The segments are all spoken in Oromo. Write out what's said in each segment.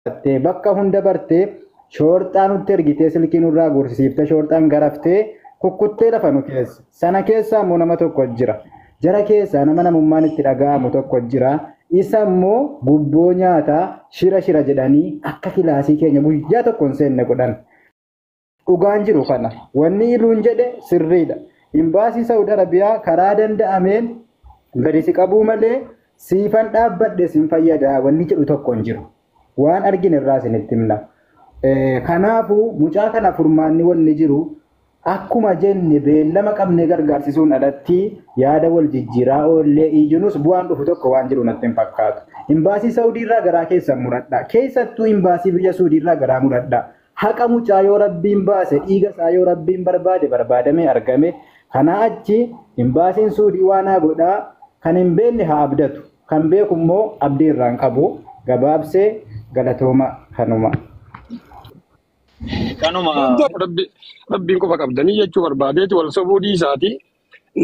Barattee bakka hunda bartee shoorxaa nutti ergitee silkii nurraa guursisiiftee shoorxaan garaftee kukkuttee lafa nu keessa. Sana keessa immoo nama tokko jira. Jara keessaa nama namummaan itti dhaga'amu tokko jira. Isa immoo gubboo nyaataa shira shira jedhanii akka kilaasii keenya guyyaa tokko hin seenne godhan. Dhugaan jiru kana. Wanni iluun jedhe sirriidha. Imbaasii Saawud Arabiyaa karaa danda'ameen gadi si qabuu malee siifan dhaabbadhe sin fayyada wanni jedhu tokko hin jiru. Waan argine irraa isinitti himna. Kanaafuu mucaa kana furmaanni wanni jiru akkuma jenne beellama qabnee gargaarsisuun alatti yaada wal jijjiiraa oollee iyyinus bu'aan dhufu tokko waan jiru natti hin fakkaatu. Imbaasii Saawudii irraa garaa keessan muradha. Keessattuu imbaasii biyya Suudii irraa garaa muradha. Haqa mucaa yoo rabbiin baase, dhiiga isaa yoo rabbiin barbaade barbaadamee argame, kanaa achi imbaasiin Suudii waan haa godhaa, kan hin beekne haa abdatu. Kan beeku immoo abdii irraa hin qabu. Gabaabsee galatooma kanuma. Kanuma. Rabbiin qofa qabdanii jechuu barbaadeeti wal sobuu dhiisaati.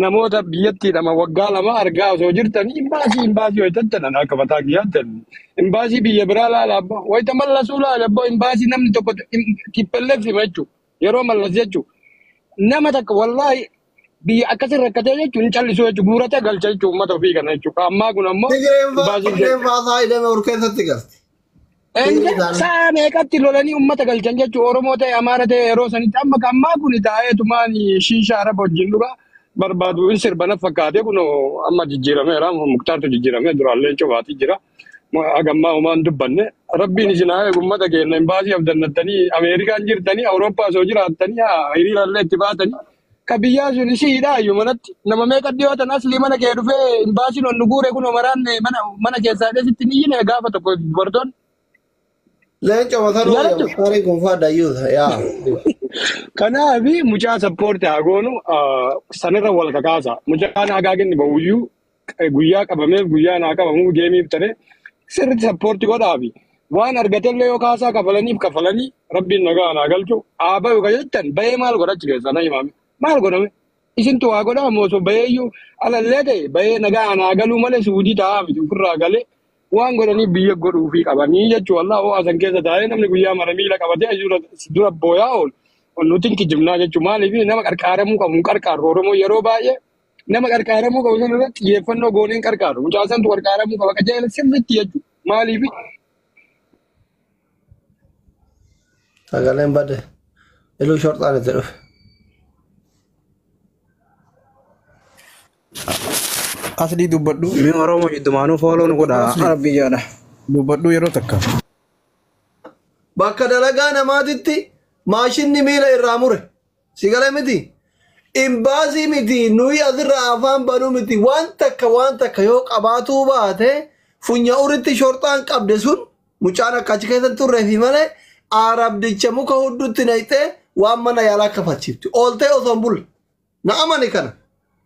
Namoota biyyattii lama waggaa 2 argaa osoo jirtanii imbaasii imbaasii wayita akka mataa kiyyaatti imbaasii biyya biraa laala abbaa wayita mallasuu laala abbaa imbaasii namni tokko tippelleef hima jechuudha. Yeroo mallas jechuudha. Nama takka wallaahi biyya akkasii rakkatee jechuun hin callisuu jechuudha. Guuratee galcha jechuudha uummata ofii kana jechuudha. Ammaa kun ammoo Tigireen fa'aa imbaasiin Tigireen fa'aa faayidame ol keessatti galti. Tigiree isaanii. Sa'a meeqatti lolanii uummata galchan jechuudha. Oromoo ta'e Amaara ta'e yeroo sanitti amma ammaa kun taa'eetumaan shiisha Araba wajjin dhugaa barbaadu in sirba na fakkaate kun amma jijjiirameera. Muktaartu jijjiiramee duraallee cobaatii jira. Hagammaa homaan dubbanne rabbiin isin haa eegu uummata keenya imbaasii abdannattanii Ameerikaan jirtanii Awurooppaa osoo jiraattanii hiriirallee itti baatanii ka biyyaa sun isiidha iyyuu manatti nama meeqa dhiyoatan aslii mana kee dhufee imbaasiin ol nu guure kun maraan mana keessaa sitti ni yine gaafa tokko dubartoonni. Leenca mataa wayya Yaadattu. Muktaariin kun fa'aa dayyuusa yaa. Kanaaf mucaa sappoorti haa goonu sanirra wal kakaasa. Mucaan hagaa inni bahuyyuu guyyaa qabameef guyyaa naa qabamuu geemiif ta'e sirriitti sappoorti godhaafi. Waan argatellee yoo kaasaa kafalaniif kafalanii rabbiin nagaa naa galchu. Haa bahu ka jettan bahee maal godhachi keessa na himame. Maal godhame? Isintu waa godhaa moo osoo baheeyyuu alallee ta'e bahee nagaa naa galuu malee suudii taa'aa miti ofirraa galee waan godhanii biyya godhuufii qabanii jechuudha. Wallaahi ho'a san keessa taa'ee namni guyyaa mara miila qabatee dura booyaa oolu. Nuti hin kijibnaa jechuudha. Maaliif nama qarqaaramuu qabu hin qarqaaru. Oromoo yeroo baay'ee nama qarqaaramuu qabu sana irratti xiyyeeffannoo goonee hin qarqaaru. Mucaa santu qarqaaramuu qaba. Qajeela sirriitti jechuudha. Maaliif Sagaleen bade. Iluu shorxaan itti dhufe. Aslii dubbadhu. Mi Oromoo jiddumaanuu fooloo nu godha. Asli Rabbi jedha. dubbadhu yeroo takka. Bakka dalagaa namaatitti maashinni miila irraa mure. Si galee miti. Imbaasii miti nuyi asirraa afaan banuu miti waan takka waan takka yoo qabaatuu baate funya uritti shorxaan qabde sun mucaan akka achi keessa hin turreefi malee arabdicha muka hudduutti naqxee waan mana yaalaa kafalchiifti. Ooltee osoo hin bulle. Na amani kana.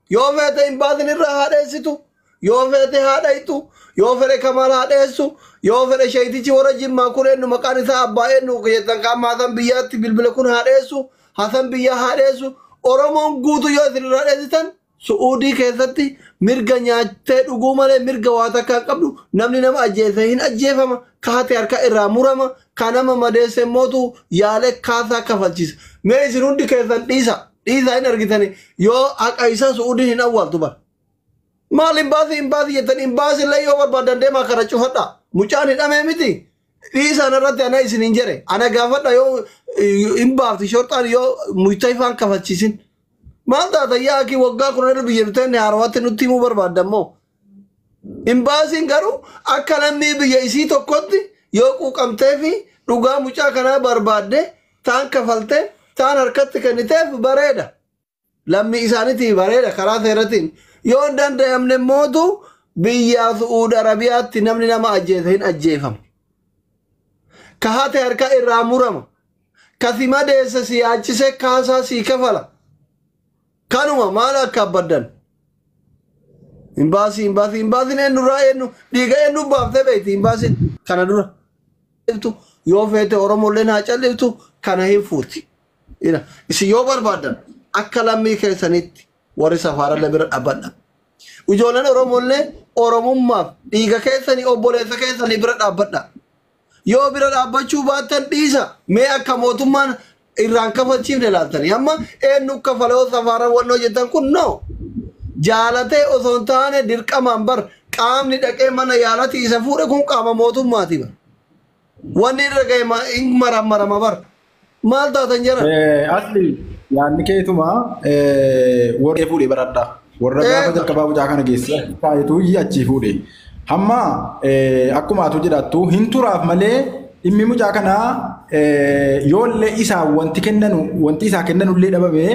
Yoo feete imbaasiin irraa haa dheessitu, yoo feete haa dhayxu, yoo fedhe kamaal haa dheessu, yoo fedhe sheeytichi warra jimmaa kun eenyu maqaan isaa abbaa eenyu jettan qaama Hasan biyyaatti bilbila kun haa dheessu, Hasan biyyaa haa dheessu. Oromoon guutuu yoo isin irraa dheessitan Su'uudii keessatti mirga nyaattee dhuguu malee mirga waa takka hin qabdu. Namni nama ajjeese hin ajjeefama, kaate harka irraa murama, ka nama madeesse mootu yaalee kaasaa kafalchiisa. Mee isin hundi keessan dhiisa. Dhiisaa hin argitani yoo haqa isaa Su'uudiin hin awwaaltu bara. Maal imbaasii imbaasii jettan imbaasii illee yoo barbaadan deemaa kana cufadha. Mucaan hidhamee miti. Dhiisaan irratti ana isin hin jedhe. Ana gaafadha yoo hin baafti shorxaan yoo muytayfaan kafalchiisin. Maal taata yaa akii waggaa 10 irra biyya dhufteen haarawaatti nutti himuu barbaadda immoo. Imbaasiin garuu akka lammii biyya isii tokkotti yoo quuqamtee fi dhugaa mucaa kanaa barbaadde taan kafaltee taan harkatti kenniteef bareeda. Lammii isaaniitii bareeda karaa seeratiin. Yoo hin danda'amne mootu biyya Su'uud Arabiyaatti namni nama ajjeese hin ajjeefama. Ka hate harka irraa murama. Ka si madeesse si yaachisee kaasaa sii kafala. Kanuma maal akka abbaddan. Imbaasii imbaasii imbaasiin eenyurraa eenyu dhiiga eenyu baaftee beekti imbaasiin kana dura. Yoo feete Oromolleen haa calliftu kana hin fuuti. Isin yoo barbaaddan akka lammii keessanitti warri safaarallee bira dhaabbadha. Ijoolleen Oromollee Oromummaaf dhiiga keessanii obboleessa keessanii bira dhaabbadha. Yoo bira dhaabbachuu baattan dhiisa. Mee akka mootummaan irraan kafalchiifne laaltanii. Amma eenyu kafala yoo safaara wannoo jettan kun no. Jaalatee osoo hin taane dirqamaan bar qaamni dhaqee mana yaalatti isa fuudhe kun qaama mootummaati bar. Wanni irra ga'e hin marammarama bar. Maal taatan jara? Asli yaadni keetuma warra fuudhee baradha. Warra gaafa jalqabaa mucaa kana geesse taayituu achii fuudhe. Hamma akkuma atu jedhattu hin turaaf malee dhimmi mucaa kanaa yoollee isaa wanti kennanu wanti isaa kennanullee dhabame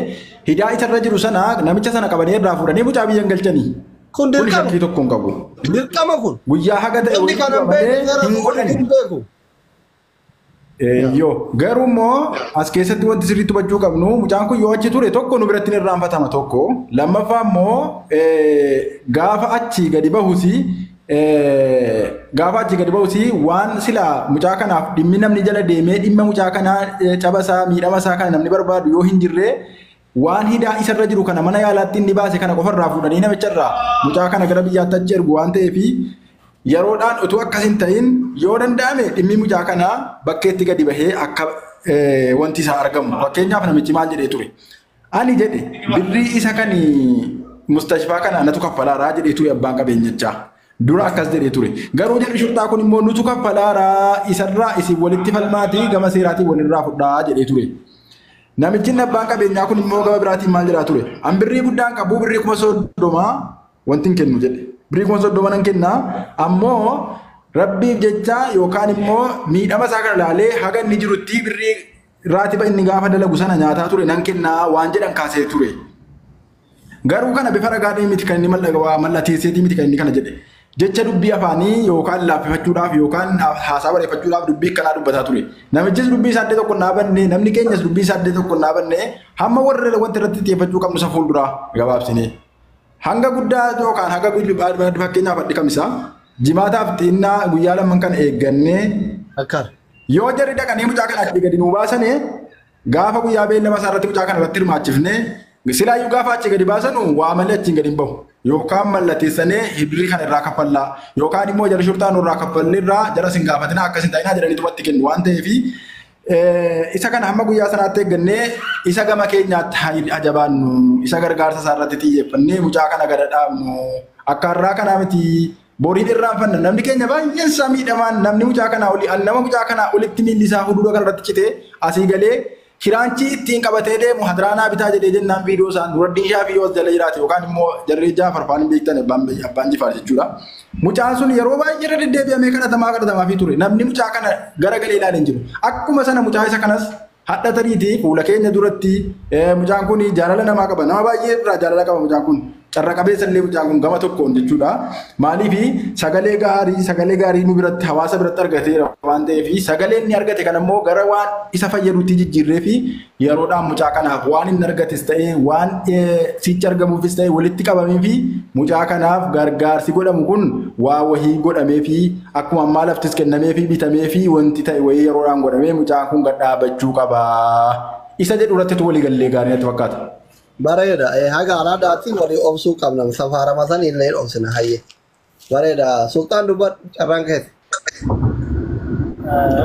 hidaa isarra jiru sana namicha sana qabanii irraa fuudhanii mucaa biyyan galchanii. Kun Kun dirqama. shakkii tokko hin qabu. Dirqama kun. Guyyaa haga ta'e Namni wayii kana hin malee beekne seera hin godhani. hin beeku. Yoo garuu immoo as keessatti wanti sirriitti hubachuu qabnu mucaan kun yoo achi ture tokko nu biratti ni irraanfatama tokko lammaffaa immoo gaafa achi gadi bahusi gaafa achi gadi bahusi waan silaa mucaa kanaaf dhimmi namni jala deemee dhimma mucaa kanaa caba isaa miidhama isaa kana namni barbaadu yoo hin jirre waan hidaa isarra jiru kana mana yaalaatti inni baase kana qofarraa fuudhanii namicharraa mucaa kana gara biyyaatti achi ergu waan ta'eefi yeroodhaan utuu akkas hin ta'in yoo danda'ame dhimmi mucaa kanaa bakkeetti gadi bahee akka wanti isaa argamu. Fakkeenyaaf namichi maal jedhee ture? Ani jedhe birrii isa kan mustashfaa kana natu kaffalaaraa jedhee ture abbaan qabeenyichaa. Dura akkas jedhee ture. Garuu jedhu shurxaa kun immoo nutu kaffalaaraa isarraa isin walitti falmaatii gama seeraatiin walirraa fudhaa jedhee ture. Namichi abbaan qabeenyaa kun immoo gama biraatiin maal jedhaa ture? An birrii guddaan qabu birrii 30,000 wanti hin kennu jedhe. Birrii 30,000 nan kennaa ammoo rabbiif jecha yookaan immoo miidhama isaa kana ilaalee haga inni jirutti birrii raatiba inni gaafa dalagu sana nyaataa ture nan kennaa waan jedhan kaasee ture. Garuu kana bifa ragaadhaan miti kan inni mallateesseetii miti kan inni kana jedhe. Jecha dubbii afaanii yookaan laaffifachuudhaaf yookaan haasaa bareeffachuudhaaf dubbii akkanaa dubbataa ture. Namichis dubbii isaa addee tokko hin dhaabanne namni keenyas dubbii isaa addee tokko hin dhaabanne hamma warra wanti irratti xiyyeeffachuu qabnu isa fuulduraa gabaabsinee. Hanga guddaa yookaan haga fakkeenyaaf addi kamisaa jimaataaf xinnaa guyyaa lamaan kana eeggannee Akkana. yoo jarri dhaqanii mucaa kana achii gadi nuu baasane gaafa guyyaa beellama isaa irratti mucaa kana irratti hirmaachifne silaayyuu gaafa achii gadi baasanu waa malee achiin gadi hin bahu. Yookaan mallatteessanii birrii kana irraa kaffallaa yookaan immoo jara shurxaa nurraa kaffalli irraa jara sin gaafatina akkas hin ta'inaa jedhanii tumatti kennu waan ta'eefi isa kana hamma guyyaa sanaatti eeggannee isa gama keenyaatti haa jabaannu isa gargaarsa isaa irratti xiyyeeffannee mucaa kana gada dhaabnu akka har'aa kanaa miti boriin irraanfanna namni keenya baay'een isaa miidhamaan namni mucaa kanaa oli nama mucaa kanaa olitti miilli isaa fuuldura kana irratti citee asii galee kiraanchii ittiin qabatee deemu hadiraanaa bitaa jedhee jennaan viidiyoo isaan duraddiin shaafii yoo as jala jiraate yookaan immoo jarree Jaafar faan hin beektan abbaan Jifaar jechuudha. Mucaan sun yeroo baay'ee irra deddeebi'amee kadhatamaa kadhatamaa fi ture. Namni mucaa kana garagalee ilaalee hin jiru. Akkuma sana mucaa isa kanas hadha tariitii fuula keenya duratti mucaan kun jaalala namaa qaba. Nama baay'ee irraa jaalala qaba mucaan kun. Carra qabeessa illee mucaan kun gama tokkoon jechuudha. Maaliif sagalee gaarii nu biratti hawaasa biratti argateera waan ta'eef sagalee inni argate kan immoo gara waan isa fayyadutti jijjiirree fi yeroodhaan mucaa kanaaf waan inni argates ta'ee waan sichi argamuufis ta'ee walitti qabamee fi mucaa kanaaf gargaarsi godhamu kun waa wahii godhamee fi akkuma ammaa laftis kennamee fi bitamee fi wanti ta'e wayii yeroodhaan godhamee mucaan kun gad dhaabbachuu qaba. Isa jedhu irratti walii gallee gaarii natti fakkaata. Bareeda. Haga alaadaatti walii obsuu qabna. Safaarama san illee obsina hayyee. Bareeda. Sultaan dubbadhu carraan keessa.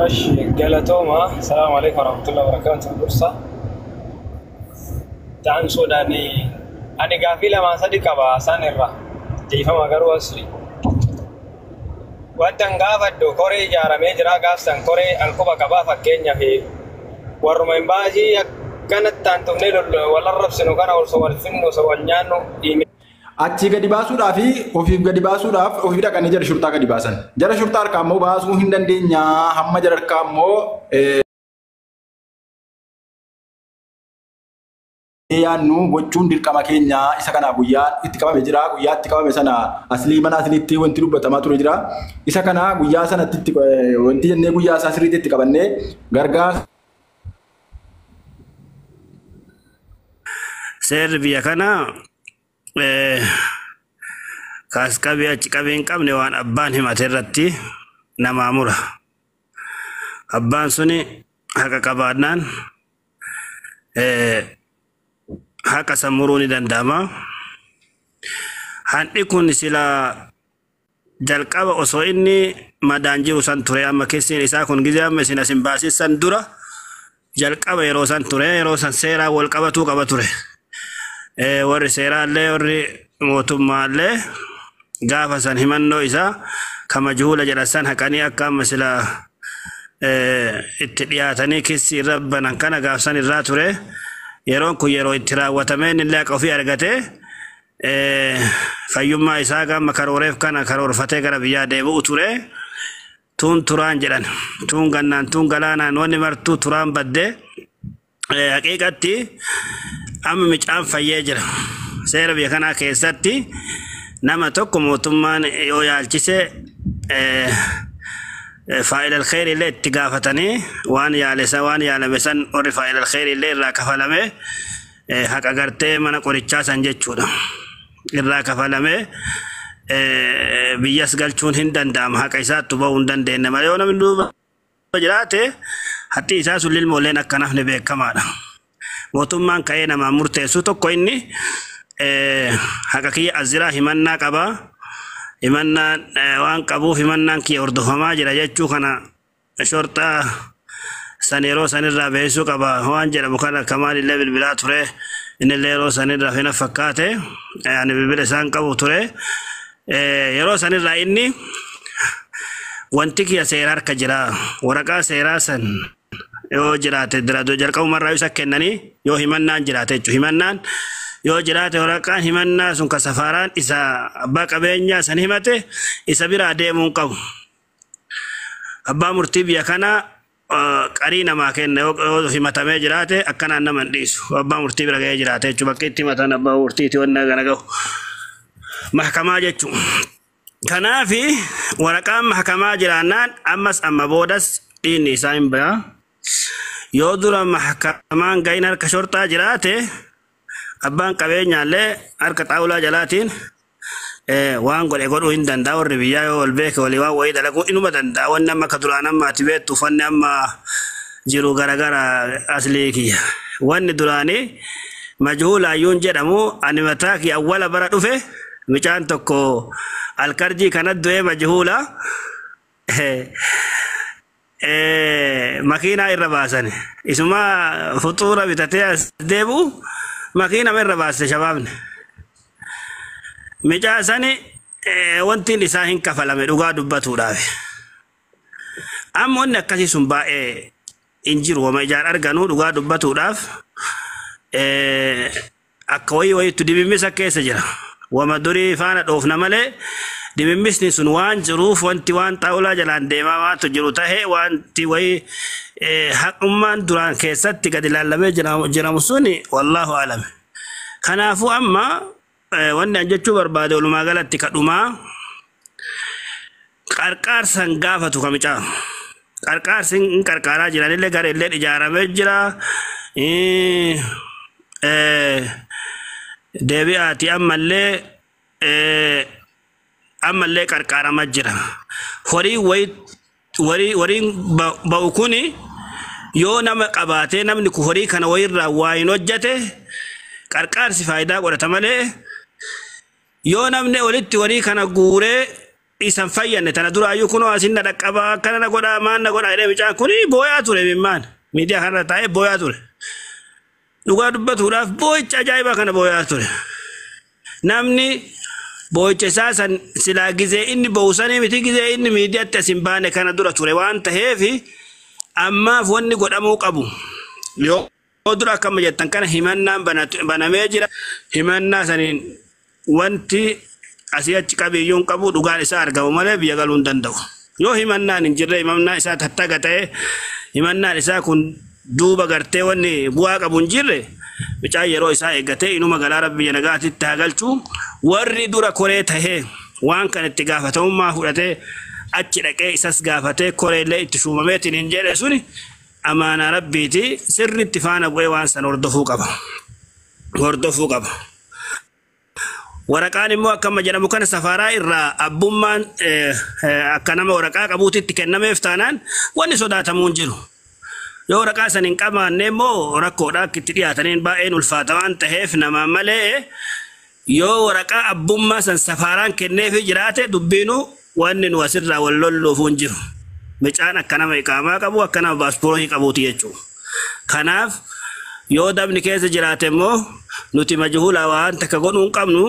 Eshi galatooma. Salaamu alaikum warahmatullahi wabarakatuh. Dursa. Ta'an soodaan ani gaafii lamaa sadi qaba isaan irraa. Dhiifama garuu asli. Wanta an gaafadhu koree ijaaramee jira gaafsan koree an quba qabaa fakkeenyaaf warruma hin baasii akkanatti aan tufnee wal arrabsinu kana osoo wal finnu osoo wal nyaannu dhiime. Achii gadi baasuudhaa fi ofiif gadi baasuudhaaf ofii dhaqanii jara shurxaa gadi baasan. Jara shurxaa harkaa immoo baasuu hin dandeenya hamma jara harkaa immoo yaannu gochuun dirqama keenya isa kanaaf guyyaa itti qabame jira guyyaa itti qabame sana aslii mana asliitti wanti dubbatamaa ture jira isa kana guyyaa sanatti itti wanti jennee guyyaa isaa sirriitti itti qabannee gargaarsa. Seerri biyya kanaa kaas qabee achi qabee hin qabne waan abbaan himate irratti namaa mura. Abbaan suni haqa qabaannaan haqa san muruu ni danda'ama. Handhi kun silaa Jalqaba osoo inni madaan jiru san ture amma kissiin isaa kun gizee amma isin asin baasisan dura jalqaba yeroo san ture yeroo san seeraan wal qabatuu qaba ture. Warri seeraallee warri mootummaallee gaafa san himannoo isaa ka majhuula jedhan san haqanii akka amma sila itti dhiyaatanii kissi irra banan kana gaafsan irraa ture. Yeroon kun yeroo itti raawwatamee inni illee haqa ofii argatee fayyummaa isaa gama karooreef kana karoorfatee gara biyyaa deebi'u ture. Tuun turaan jedhan tuun gannaan tuun galaanaan wanni martuu turaan baddee haqiiqatti amma micaan fayyee jira. Seera biyya kanaa keessatti nama tokko mootummaan yoo yaalchise faa'ilal kheyri illee itti gaafatanii waan yaalesa waan yaalame san warri faa'ilal kheyri illee irraa kafalame haqa gartee mana qorichaa san jechuudha. Irraa kafalame biyyas galchuun hin danda'ama haqa isaattu bahuu hin dandeenye malee yoo namni duuba jiraate hatti isaa sun ilmoolleen akka nafni beekamaadha. Mootummaan ka'ee namaa murteessu tokko inni haqa kiyya as jira himannaa qabaa. Himannaan waan qabuuf himannaan kiyya hordofamaa jira jechuu kana shorxaa san yeroo sanirraa beeksisuu qaba waan jedhamu kana kamaalillee bilbilaa ture innillee yeroo sanirraa fina fakkaate ani bilbila isaan qabu ture yeroo sanirraa inni wanti kiyya seera harka jira waraqaa seeraa san yoo jiraate jalqabumarraa isa kennanii yoo himannaan jiraate jechuudha himannaan yoo jiraate waraqaan himannaa sun ka safaaraan isa abbaa qabeenyaa san himate isa biraa deemuu hin qabu. Abbaa murtii biyya kanaa qarii namaa kenna yoo himatamee jiraate akkanaan nama hin dhiisu. Abbaa murtii bira ga'ee jiraate jechuudha bakka itti himatan abbaa murtiiti wanna kana gahu. Mahkamaa jechuudha. Kanaafi waraqaan mahkamaa jiraannaan ammas amma boodas dhiinni isaa hin bayaa. Yoo dura mahkamaan gahin harka shorxaa jiraate abbaan qabeenyaallee harka xaawulaa jalaatiin waan godhe godhuu hin danda'a warri biyyaa yoo wal beeke walii waan wayii dalaguu inuma danda'a wanni amma akka duraan amma ati beektu uffanni amma jiru garagara aslii kiyya. Wanni duraanii majhuulaayyuun jedhamu ani mataa kiyya awwala bara dhufe micaan tokko alkarjii kanat du'ee majhuula makiinaa irra baasan isuma fuxuura bitatee as deebi'u makiina irra baase shabaabni. Micaa sani wantiin isaa hin kafalame dhugaa dubbatuudhaaf. Amma wanni akkasii sun baay'ee hin jiru wama ijaan arganuu dhugaa dubbatuudhaaf akka wayii wayiitu dimimmisa keessa jira. Wama durii faana dhoofna malee dimimmisni sun waan jiruuf wanti waan xaawulaa jalaan deemaa waantu jiru tahee wanti wayii haqummaan duraan keessatti gadi laallamee jiramu suni wallaahu alam. Kanaafuu amma wanni an jechuu barbaade walumaa galatti kadhumaa qarqaarsan gaafatu kamicaa. Qarqaarsi hin qarqaaraa jiranillee gareellee ijaaramee jira. Deebi'aati ammallee ammallee qarqaaramaa jira. Horii horiin ba'u kuni yoo nama qabaatee namni kun horii kana wayirraa waa hin hojjete qarqaarsi faayidaa godhata malee yoo namni walitti horii kana guuree isan fayyanne tana duraayyuu kunoo asin na dhaqqabaa akkana na godhaa maan na godhaa jedhee mucaan kuni booyaa ture mimmaan miidiyaa kanarra taa'ee booyaa ture. Dhugaa dubbatuudhaaf boo'icha ajaa'ibaa kana booyaa ture. Namni boo'icha isaa san silaa gizee inni boo'u sanii miti gizee inni miidiyaatti as hin baane kana dura ture waan ta'eef ammaaf wanni godhamuu qabu. Yoo dura akkama jettan kana himannaan banamee jira. Himannaa saniin wanti asii achi qabiyyuun qabu dhugaan isaa argamu malee biyya galuu hin danda'u. Yoo himannaan hin jirre himannaa isaa tattaga ta'e himannaan isaa kun duuba gartee wanni bu'aa qabu hin jirre mucaan yeroo isaa eeggatee inuma galaa rabbi biyya nagaatitti haa galchu warri dura koree tahee waan kan itti gaafatamummaa fudhatee achi dhaqee isas gaafatee koreellee itti shuumameetiin hin jedhe suni amaanaa rabbiiti sirriitti faana bu'ee waan san hordofuu qaba. Hordofuu qaba. Waraqaan immoo akkama jedhamu kana safaaraa irraa abbummaan akka nama waraqaa qabuutitti kennameef taanaan wanni sodaatamuu hin jiru. Yoo waraqaa san hin qabaanne immoo rakkoodha akka itti dhiyaataniin baay'een ulfaata waan ta'eef namaan malee yoo waraqaa abbummaa san safaaraan kenneefii jiraate dubbiinuu Wanni nu asirraa wal lolluuf hin jiru. Micaan akka nama iqaamaa qabu akka nama paaspoortii qabuuti jechuudha. Kanaaf yoo dabni keessa jiraate immoo nuti majhuula waan takka godhuu hin qabnu,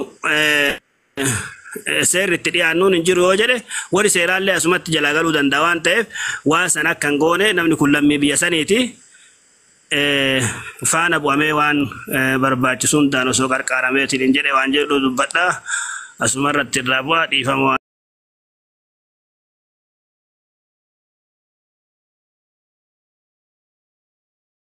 seerri itti dhiyaannuun hin jiru yoo jedhe, warri seeraallee asumatti jalaa galuu danda'a waan ta'eef, waan sana akka hin goone, namni kun lammii biyya saniiti. Faana bu'amee waan barbaachisu hundaan osoo qarqaarameetiin hin jedhe waan jedhu dubbadha. Asuma irratti irraa bu'aa, dhiifama.